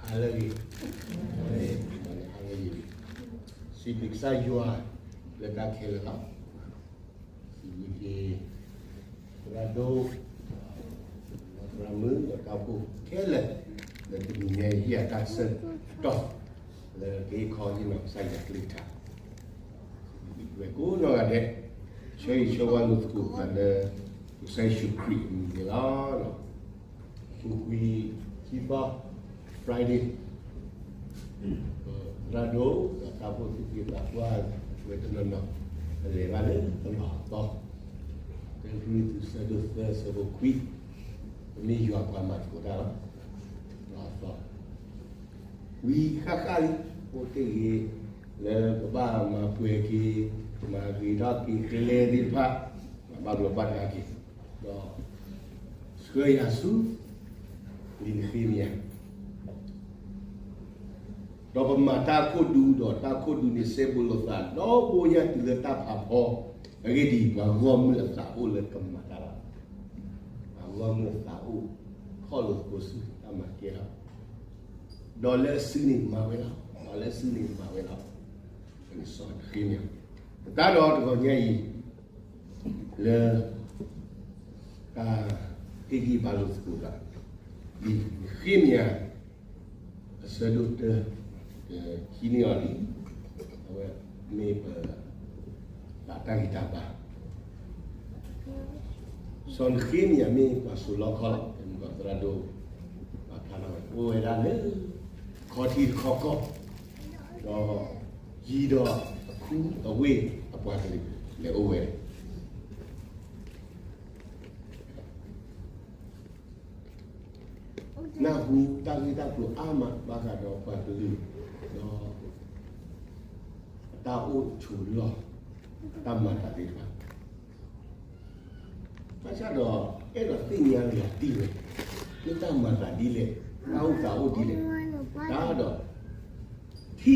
ဟါလၢအဂ့ၤ, ဟါလၢအဂ့ၤ, စံးဘျုးကစၢ်ယွၤလၢတၢ်ခဲလၢာ်လီၤ. စံးဘျုးက့ၤ သရၣ်ဒိၣ်, သရၣ်မုၣ် ဒီးတၢ်အိၣ်ဖှိၣ်ခဲလၢာ် လၢတနံၤညါအံၤ ဟ့ၣ်အတၢ်ဆၢကတီၢ် လၢကဟ့ၣ်ခီဟ့ၣ်နီၤကစၢ်ယွၤကလုၢ်ကထါ ဝဲကိးနီၢ်ဂၤဒဲး, ဆၢဂ့ၤဆၢဝါလိာ်သကိးပှၤလၢ ကစၢ်ယ့ၣ်ၡူးခရံာ်အမံၤန့ၣ်လီၤ. ပူၤကွံာ်ခံသီ Friday, သရၣ်ဒိၣ် ဒီးတၢ်အိၣ်ဖှိၣ်သူၣ်က့သးပှၢ်ဝဲတနီၤနီၤ ပလဲၤဘၣ်လၢတလီၤသီ, တၢကရံၣ်သူး ဆၢဒိၣ်သၢ ဆၢဖိခွံ, ပမ့ၢ်ယွၤပှၤမၤသကိးတၢ်လီၤ. တလီၤသီ ဝံၤဃၣ်ဃၣ်လံ, အိၣ်တ့ၢ်ဂ့ၤလၢကဘၣ်မၤပှဲၤက့ၤ, မၤဂ့ၤထီၣ်က့ၤကျဲသ့ၣ်တဖၣ်, မၤဘၣ်ဘျီးဘၣ်ဒါက့ၤ, ဒီးဆှၢယၤဆူ လံာ်နဃ့မယၤ, ဒီးပမၤတၢ်ခိၣ်ဒူ ဒီးတၢ်ခိၣ်ဒူန့ၣ်စဲဘူးလိာ်သး ဒီဘိညါတုၤလၢတၢ်ဖးဖီ, အဂ့ၢ်ဒ်အံၤ, ပှၤဂီၢ်မုၢ်အသးအိၣ်လၢကမၤတၢ်လီၤ. ပှၤဂီၢ်မုၢ်အသးအိၣ် ခီၣ်လိာ်သကိးဆူတၢ်မၤကဲလီၤ. ဒီးလၢအစုန့ၣ်မၤဝဲလီၤ, ဒီးလၢအစုန့ၣ်မၤဝဲလီၤ. နဃ့မယၤ, ပတၢ်ဒီးတဂီၤညါအံၤ လၢ တၢ်ဟ့ၣ်ဂံၢ်ဘါလိာ်သကိးတၢ်, လံာ်နဃ့မယၤ အဆၢဒိၣ်တၢ, ဟံးန့ၢ်အီၤလံ, အဝဲမ့ၢ်ပ ဘၣ်တၢ်ဂံၢ်တၢ်ဘါ, စီၤနဃ့မယၤမ့ၢ်ပှၤစိာ်လီခီလီၤ, မ့ၢ်ပှၤသရၣ်ဒိၣ်, ပှၤဖျါထီၣ်ဝဲ အိၣ်ဝဲဒၣ်လၢ ခီထံတခီကီၢ်, ဒီး ယံၤဒီးအခူအဝ့ၢ်အပှၤကလုာ် လဲၤအိၣ်ဝဲ နၢ်ဟူတၢ်ဂ့ၢ်တၢ်ကျိၤအါမး ဘၣ်ဃးဒီးပှၤကလုာ်, ဒီး အတၢ်အိၣ်ဆိးလီၢ်, အတၢ်မၤသးသ့ၣ်တဖၣ်, ဘၣ်ဆၣ်ဒီး အဲၣ်ဒိးသ့ၣ်ညါလီၤတံၢ်ဝဲ, လၢတၢ်မၤသးဒ်လဲၣ်, တၢ်အိၣ်သးအိၣ်ဒ်လဲၣ်, တၢ်ဒီး ထံၣ်လိာ်သးဒီး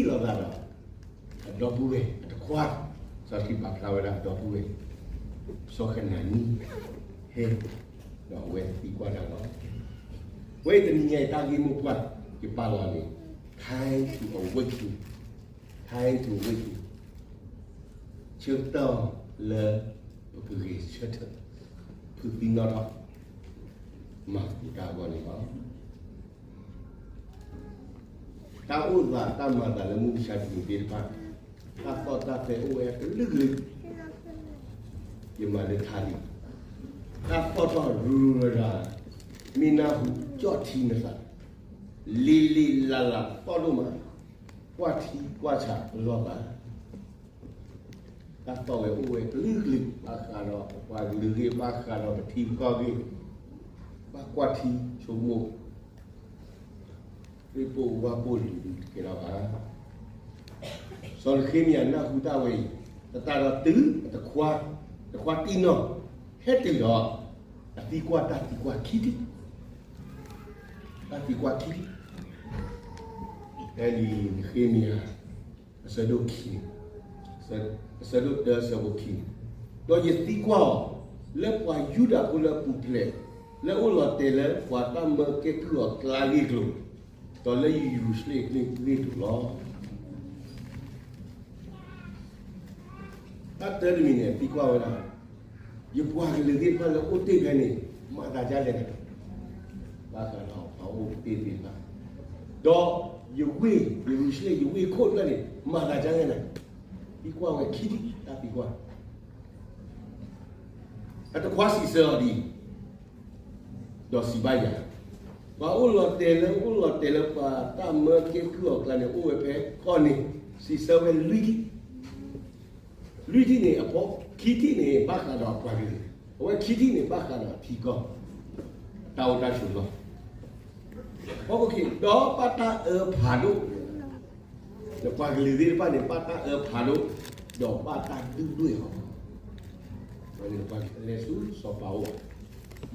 အဒီပုၢ်ဝဲၢ်အတခွါ, စီၤထံပာ်ဖျါဝဲဒၣ်အဒီပုၢ်ဝဲၢ်, စီၤကနၤနံ ဟဲ, ဒီးအဝဲသံကွၢ်တၢ်လီၤ. ဝဲအံၤတနံၤညါအံၤ တၢ်ဂ့ၢ်မိၢ်ပှၢ် ယပာ်လီၤန့ၣ် Time to awaken, Time to awaken, ဆၢကတီၢ်လၢ ပကဂဲၤဆၢထၢၣ်, ဖုးသံနီၣ်ထီၣ်, မၤသကိးတၢ်အဂီၢ်န့ၣ်လီၤ. တၢ်အိၣ်သးတၢ်မၤသးလၢမုၢ်မဆါတနံၤသ့ၣ်တဖၣ်, တၢ်သီၣ်တၢ်သဲအိၣ်ဝဲကလုာ်ကလုာ်, ယမၤလၢထါလံ, တၢ်သီၣ်ထီၣ်ရူၤရူၤရၤရၤ, မ့ၢ်နၢ်ဟူကၠီၣ်ထံနသး, လံၤလံၤလၤလၤသီၣ်ဒိၣ်မး, ကွၢ်ထံကွၢ်ဆးလီၤသး တၢ်သီၣ်ဝဲအိၣ်ဝဲကလုာ်ကလုာ်, ဘၣ်ဃးဒီးပှၤကလုာ်ဂ့ၢ်, ဘၣ်ဃးဒီးပထံပကီၢ်ဂ့ၢ်, ဘၣ်ကွၢ်ထံဆိကမိၣ်, သ့ၣ်ပိၢ်ဝၣ်ပိၢ်လုၢ်ဒုးတကဲထီၣ်ဘၣ်. စီၤနဃ့မယၤနၢ်ဟူတၢ်ဝဲအံၤ, သတးဒီးတုၤအတခွါ, တခွါတံၢ်နီၢ်, ဟဲတုၤဒီး, အသံကွၢ်တၢ်သံကွၢ်ခံထံၣ်, တၢ်သံကွၢ်ခံထံၣ်, ဖဲလံာ်နဃ့မယၤ အဆၢဒိၣ်ခံ, အဆၢဒိၣ်တၢ အဆၢဖိခံ, ဒီးယသံကွၢ်အီၤ, လၢပှၤယူဒၤဖိလၢအပူၤဖျဲး, လၢအအိၣ်လီၤတဲာ်လၢပှၤတၢ်မၢကဲကုၢ်အီၤကျါဂ့ၢ်အကျိၤ, ဒီးလၢယရူၤၡလ့ၣ်အကျါဂ့ၢ်အကျိၤလီၤ. တၢ်တၢတမံၤန့ၣ် သံကွၢ်ဝဲဒၣ်, ယပှၤကလုာ်သ့ၣ်တဖၣ်လၢအိၣ်တ့ၢ်ဖဲန့ၣ် မၤသးဒ်လဲၣ်န့ၣ်, ဘၣ်ဃးဒီးပှၤအိၣ်တ့ၢ်သ့ၣ်တဖၣ်, ဒီးယဝ့ၢ် ယရူၤၡလ့ၣ် ယဝ့ၢ်ခိၣ်တဖၣ်န့ၣ် မၤသးဒ်လဲၣ်န့ၣ်, သံကွၢ်ဝဲခံထံၣ်တၢ်သံကွၢ် အတခွါစံးဆၢအီၤဒ်အံၤ, ဒီးစံးဘၣ်ယၤ, ပှၤအိၣ်လီၤတဲာ်လၢ အိၣ်လီၤတဲာ်လၢပှၤတၢ်မၢကဲကုၢ်အီၤကျါန့ၣ် အိၣ်ဝဲဖဲကီၢ်န့ၣ်, စံးဆၢဝဲလွံၢ်ထံၣ်, လွံၢ်ထံၣ်န့ၣ်အဖီ, ခံထံၣ်န့ၣ်ဘၣ်ဃးဒီးအပှၤကလုာ်, အဝဲခံထံၣ်န့ၣ်ဘၣ်ဃးဒီးအထံကီၢ်, တၢ်အိၣ်တၢ်ဆိးလီၢ်, ဒီးဘၣ်တၢ်အၢဖးဒိၣ် ဒီးပှၤကလုာ်သ့ၣ်တဖၣ်န့ၣ် ဘၣ်တၢ်အၢဖးဒိၣ်, ဒီးဘၣ်တၢ်ဒုၣ်ဒွဲၣ်အီၤ, လဲၤဆူစီၤပၤအအိၣ်,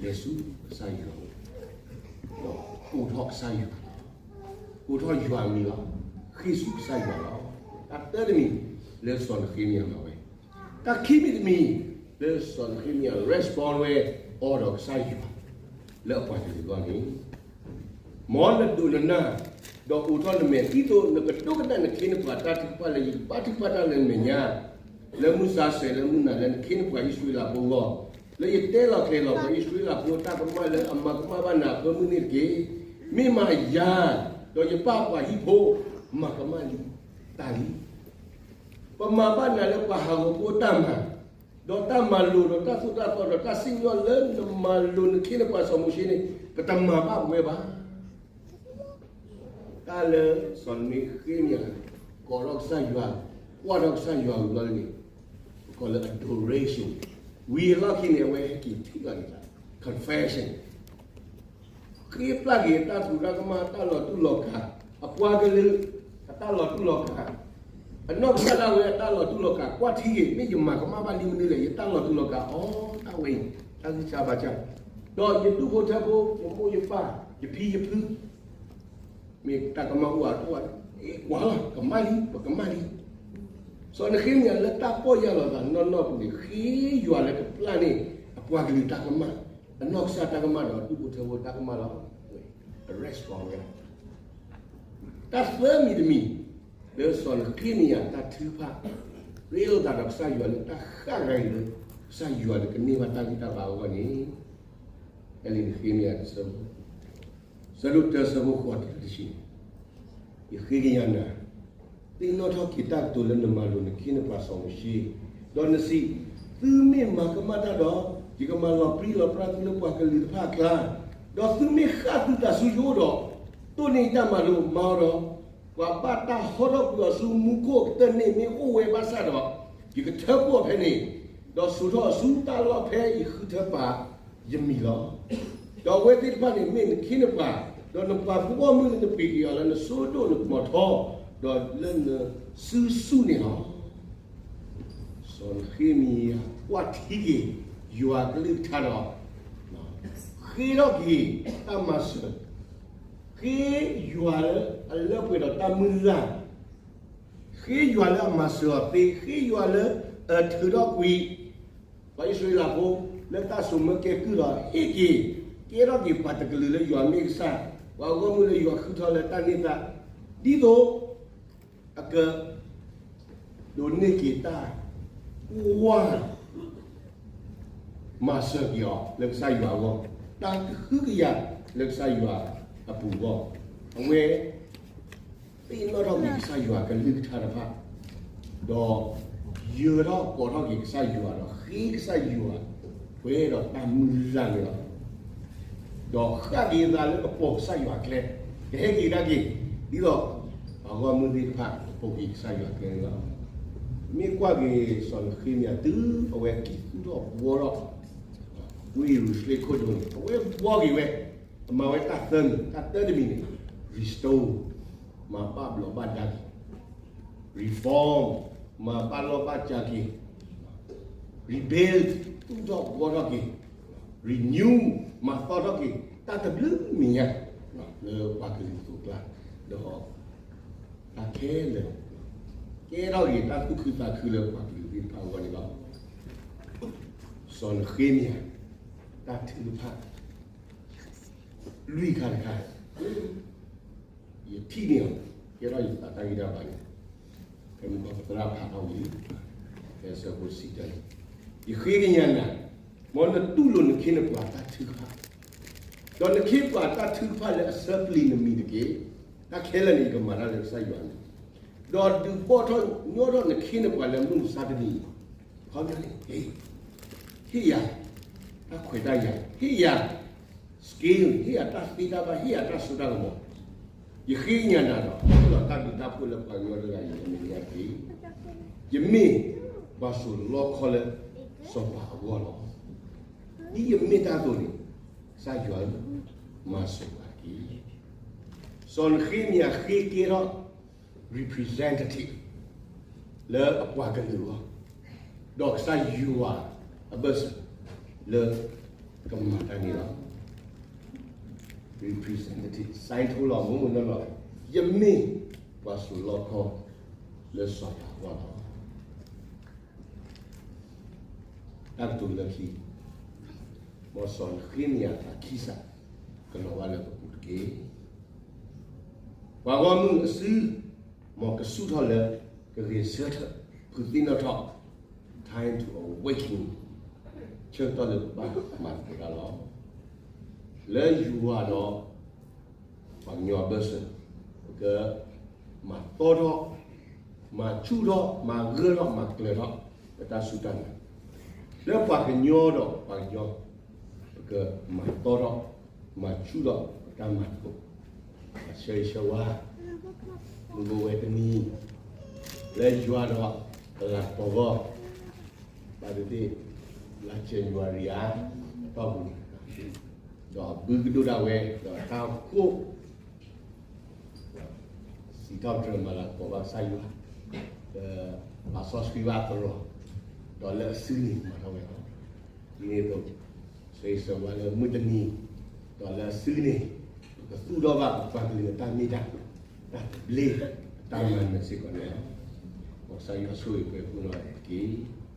လဲၤဆူကစၢ်ယွၤအအိၣ်, ဒီးကိးထီၣ်ကစၢ်ယွၤ, ကိးထီၣ်ယွၤအမံၤလီၤ, ဃ့ၢ်ဆူကစၢ်ယွၤလီၤ. တၢ်တၢတမံၤ လၢစီၤနဃ့မယၤမၤဝဲ, တၢ်ခံမံၤတမံၤ လၢစီၤနဃ့မယၤ respond ဝဲအီၤဒီးကစၢ်ယွၤ လၢအပှၤကလုာ်အဂီၢ်န့ၣ်, မ်နဒိးနနၢ် ဒီးအိးထီၣ်နမဲာ် ဒ်သိးနကဒိကနၣ်နခ့နပှၤတၢ်ထုကဖၣ်လၢယကဘါထုကဖၣ်တၢ်လၢနမဲာ်ညါ, လၢမုၢ်ဆါဆဲးလၢမုၢ်နၤလၢနခ့နပှၤအံၣ်စရ့လးဖိအဂီၢ်, လၢယတဲလီၤကျဲၤလီၤပှၤအံၣ်စရ့လးဖိတၢ်ကမၣ်လၢအမၤကမၣ်ဘၣ်နၤအဖၢမုၢ်န့ၣ်တက့ၢ်. မ့ၢ်မးယၤ, ဒီးယပၢ်ပှၤဟံၣ်ဖိ, မၤကမၣ်လံတၢ်လံ. ပမၤဘၣ်နၤလၢပှၤဟးဂီၤဖိတၢ်မၤ, ဒီးတၢ်မၤလိာ်ဒီးတၢ်သိၣ်တၢ်သီဒီးတၢ်စံၣ်ညီၣ်လၢနမၤလိာ်နခ့နပှၤစီၤမိၤၡ့န့ၣ် ပတမၤဘၣ်ဝဲဘၣ်. တၢ်လၢစီၤနဃ့မယၤ ကိးထီၣ်ကစၢ်ယွၤ, ကွၢ်ထီၣ်ကစၢ်ယွၤအဂီၢ်န့ၣ် ပကိးလၢ adoration. ဝံၤအလီၢ်ခံန့ၣ် အဝဲဟဲက့ၤထံၣ်လီၤန့ၣ် confession. ဃ့ပျၢ်က့ၤအတၢ်သရူးတၢ်ကမၣ် အတၢ်လီၤတူၢ်လီၤကာ်, အပှၤကလုာ်အတၢ်လီၤတူၢ်လီၤကာ်, အနီၢ်ကစၢ်ဒၣ်ဝဲအတၢ်လီၤတူၢ်လီၤကာ်, ကွၢ်ထံဂ့ၤ မ့ၢ်ယမၤကမၣ်ဘၣ်လံမနုၤလဲၣ်, ယတၢ်လီၤတူၢ်လီၤကာ်အီၤ တၢ်ဝဲအံၤ, တၢ်ဂံၢ်စၢ်ဘါစၢ်, ဒီးယဒူၣ်ဖိထၢဖိ, ယမိၢ်ယပၢ်, ယဖံယဖု မ့ၢ်တၢ်ကမၣ်အိၣ်အါထီၣ်ဝဲ, ကွၢ်လီၤ ကမၣ်လံ, ပကမၣ်လံ. စီၤနဃ့မယၤလၢတၢ်ပီၢ်ယၢ်လီၤသးနီၢ်နီၢ်ပူၤန့ၣ် ဃ့ယွၤလၢကပျၢ်န့ၢ် အပှၤကလုာ်တၢ်ကမၣ်, အနီၢ်ကစၢ်တၢ်ကမၣ်ဒီးဒူၣ်ဖိထၢဖိတၢ်ကမၣ်လီၤ. အ response ဝဲဒၣ် တၢ်သၢမံၤတမံၤ လၢစီၤနဃ့မယၤတၢ်ထုကဖၣ်, ရ့လိာ်သးဒီးကစၢ်ယွၤလၢတၢ်ဃၣ်ဂၤအံၤလၢ ကစၢ်ယွၤလၢကန့ၢ်ဘၣ်တၢ်ဂံၢ်တၢ်ဘါအဂီၢ်န့ၣ်, အဲလံနဃ့မယၤတဆၢဖိ ဆၢဒိၣ်တၢဆၢဖိဃိးတုၤလၢတဆံ, ယဃ့ကညးနၤ, သ့ၣ်နီၣ်ထီၣ်က့ၤတၢ်ကတိၤလၢနမၤလိာ်နခ့နပှၤစီၤမိၤၡ့, ဒီးနစံး, သုမ့ၢ်မၤကမၣ်တၢ်ဒီး, ယကမၤလီၤပြံလီၤပြါသုလၢပှၤကလုာ်တဖၣ်အကျါ, ဒီးသုမ့ၢ်ဃၣ်သုသးဆူယအိၣ်ဒီး, တိၢ်န့ၢ်ယတၢ်မၤလိာ်မၤအီၤဒီး, ပှၤဘၣ်တၢ်ဟီထီၣ်ကွံာ်အီၤဆူမူခိၣ်အကတၢၢ်န့ၣ်မ့ၢ်အိၣ်ဝဲဘၣ်ဆၣ်ဒီး, ယကထၢဖှိၣ်အီၤဖဲန့ၣ်, ဒီးစိာ်ထီၣ်အီၤဆူတၢ်လီၢ်ဖဲယဃုထၢပာ်ယမံၤလီၤ. ဒီးအဝဲသ့ၣ်တဖၣ်န့ၣ်မ့ၢ်နခ့နပှၤ, ဒီးနပှၤဖိဂီၢ်မုၢ်လၢနပှ့ၤက့ၤအီၤလၢနစိဒိၣ်နကမီၤထီ, ဒီးလၢနစုစူၢ်န့ၣ်လီၤ. စီၤနဃ့မယၤကွၢ်ထံက့ၤ ယွၤကလုၢ်ကထါဒီး ဃ့ထီၣ်က့ၤတၢ်မၤစၢၤ, ဃ့ယွၤလၢအလၢပှဲၤဒီးတၢ်မုၢ်လၢ်, ဃ့ယွၤလၢအမၤစၢၤအီၤသ့, ဃ့ယွၤလၢအထုးထီၣ်ကွံာ် ပှၤအံၣ်စရ့လးဖိ လၢတၢ်စိာ်မၢကဲကုၢ်ဒီးဟ့ၣ်က့ၤ, ကဲထီၣ်က့ၤပှၤတကလုာ်လၢယွၤမ့ၢ်ကစၢ်, ပှၤဂီၢ်မုၢ်လၢယွၤဃုထၢလၢတၢ်န့ၢ်သါ, ဒ်သိး အက ဒိးန့ၢ်က့ၤတၢ် ကွၢ် မၤစၢၤက့ၤအီၤလၢကစၢ်ယွၤအဂီၢ်, တၢ်ကဟုကယာ်လၢကစၢ်ယွၤအပူၤအဂီၢ်, အဝဲ သ့ၣ်နီၣ်ထီၣ်က့ၤကစၢ်ယွၤကလုၢ်ကထါတဖၣ်, ဒီး ယၢၤထီၣ်ကိးထီၣ်က့ၤကစၢ်ယွၤဒီးဃ့ကစၢ်ယွၤ ပှဲၤဒီးတၢ်မုၢ်လၢ်န့ၣ်လီၤ. ဒီးဃၣ်က့ၤအသးလၢအပိာ်ကစၢ်ယွၤအကျဲ, ကဟဲက့ၤဒၣ်က့ၤ, ဒ်သိး ပှၤဂီၢ်မုၢ်သ့ၣ်တဖၣ် ပိာ်က့ၤကစၢ်ယွၤအကျဲန့ၣ်လီၤ. မ့ၢ်ကွၢ်က့ၤစီၤနဃ့မယၤတုၤအဝဲက့ၤသူၣ်ထီၣ်ဘှီထီၣ် ဝ့ၢ်ယရူၤၡလ့ၣ်ခိၣ်ဒိၣ်န့ၣ် အဝဲဘှီက့ၤဝဲ, အမၤဝဲတၢ်သၢမံၤ, တၢ်တၢတမံၤန့ၣ် restore မၤဘၣ်ဘျီးဘၣ်ဒါက့ၤ, reform မၤဘၣ်လီၢ်ဘၣ်စးက့ၤ, rebuild သူၣ်ထီၣ်ဘှီထီၣ်က့ၤ, renew မၤသီထီၣ်က့ၤ တၢ်တဘျုးမဲာ်ညါ လၢပှၤကလုာ်အကျါ, ဒီး တၢ်ခဲလၢာ် ကဲထီၣ်က့ၤတၢ်သူၣ်ခုသးခုလၢပှၤကလုာ်သ့ၣ်တဖၣ်အဂီၢ်န့ၣ်လီၤ. စီၤနဃ့မယၤ တၢ်ထုကဖၣ် လွံၢ်ခါတခါ ယထံၣ်န့ၢ်အီၤ ကဲထီၣ်ယသးတၢ်ဂံၢ်တၢ်ဘါန့ၣ် ဖဲမုၢ်ကီၢ်ပသရၣ်ဖးထီၣ်ဝံၤ ဖဲအဆၢဖိတဆံတၢန့ၣ်, ယဃ့ကညးနၤ, မ်နတူၢ်လိာ်နခ့နပှၤတၢ်ထုကဖၣ်, ဒီးနခ့ပှၤတၢ်ထုကဖၣ်လၢအဆၢပျံၤနမံၤတက့ၢ်. တၢ်ခဲလၢာ်န့ၣ် ယကမၤတၢ်လၢကစၢ်ယွၤအမံၤ, ဒီးဒုးဘီၣ်ထီၣ်ညီထီၣ်နခ့နပှၤလၢမုၢ်မဆါတနံၤအံၤ, ခီပညီန့ၣ် ဟ့ၣ်ယၤ တၢ်ခွဲးတၢ်ယာ်, ဟ့ၣ်ယၤ skill ဟ့ၣ်ယၤတၢ်သ့တၢ်ဘၣ်, ဟ့ၣ်ယၤတၢ်စိတၢ်ကမီၤ, ယဃ့ကညးနၤဒီး ဟ့ၣ်လီၤတၢ်ဘျုးတၢ်ဖှိၣ်လၢပှၤကညီတဂၤအံၤအမဲာ်ညါတက့ၢ်. ယမ့ၢ်ပှၤစိာ်လီခီလၢစီၤပၤအဂီၢ်လီၤ. ဒ်ယမ့ၢ်တၢ်အသိးန့ၣ် ကစၢ်ယွၤဧၢ, မၤစၢၤပှၤတက့ၢ်. စီၤနဃ့မယၤဃ့ကဲထီၣ် representative လၢအပှၤကလုာ်အဂီၢ်, ဒီးကစၢ်ယွၤအဘၢၣ်စၢၤ လၢကမၤတၢ်န့ၣ်လီၤ. representative စဲးထိလီၤမုၢ်မုၢ်နီၢ်နီၢ်, ယမ့ၢ်ပှၤစိာ်လီခီလၢစီၤပၤအဂီၢ်လီၤ. တၢ်ကတိၤလၢခံ, မ်စီၤနဃ့မယၤအခံစး ကလီၤဘၣ်လၢပပူၤတက့ၢ်. ပှၤဂီၢ်မုၢ်အစု မ်ကဆူၣ်ထီၣ်လၢကဂ့ၤဆၢထၢၣ် ဖုးသ့ၣ်နီၣ်ထီၣ် time to awaken ဆၢကတီၢ်လၢပဘၣ်မၤသကိးတၢ်လီၤ. လၢယွၤဒီးပှၤကညီအဘၢၣ်စၢၤ ပကမၤသီထီၣ်, မၤဆူၣ်ထီၣ်, မၤဂၢၢ်ထီၣ်, မၤကျၢၤထီၣ် ပတၢ်စူၢ်တၢ်နာ်, လၢပှၤကညီဒီးပှၤကညီ ပကမၤသီထီၣ်, မၤဆူၣ်ထီၣ်ပတၢ်မၤသကိး, ဆၢဂ့ၤဆၢဝါ မုၢ်ဂီၤဝဲတနံၤ လၢယွၤဒီးကလၤကပီၤဂီၢ် ဘၣ်သ့ၣ်သ့ၣ် လါ January ဧါ အတီၢ်ပူၤန့ၣ်, ဒီးအဘုကဒိၣ်ဒၣ်ဝဲ ဒီးတၢ်အိၣ်ဖှိၣ် စံးထီၣ်ပတြၢၤမၤလၤကပီၤဘၣ်ကစၢ်ယွၤ, ဒီးပာ်စီဆှံဘၣ်အသရိာ်, ဒီးလၢအစုန့ၣ်မၤထီၣ်ဝဲလီၤ. ဒ်န့ၣ်အသိး ဆၢဂ့ၤဆၢဝါလၢမုၢ်တနံၤ, ဒီးလၢအစုန့ၣ် ပကသူၣ်ထီၣ်ဘၣ်ပပှၤကလုာ်အတၢ်မ့ၢ်တၢ်တီ, တၢ်သဘျ့, တၢ်မၤနၢၤစ့ၢ်ကီးန့ၣ်လီၤ. မ်ကစၢ်ယွၤဆိၣ်ဂ့ၤပှၤကိးဂၤဒဲးတက့ၢ်.